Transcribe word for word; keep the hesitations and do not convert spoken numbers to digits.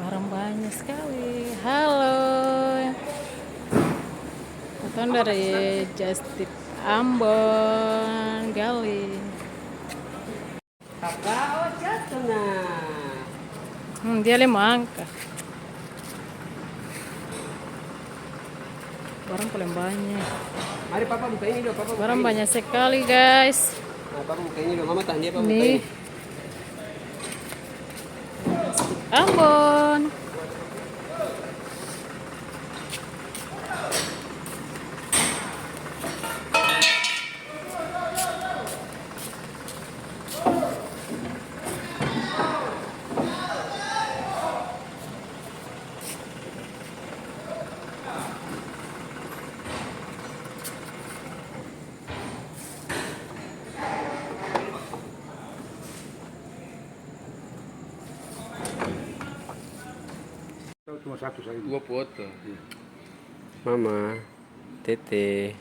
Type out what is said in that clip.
Orang banya skali. Halo. Katong dari Just Tip Ambon, Gali. Papa, oh, jatuh, nah. Hmm, dia le mo angka. Barang paleng banya. Mari, Papa buka ini dong, Papa buka ini. Barang banya sekali, guys. Nah, Papa buka ini dong, Mama tahan dia, Papa buka ini. Nih. Ambon. Cuma satu saja. Dua potong. Iya. Mama, Tete.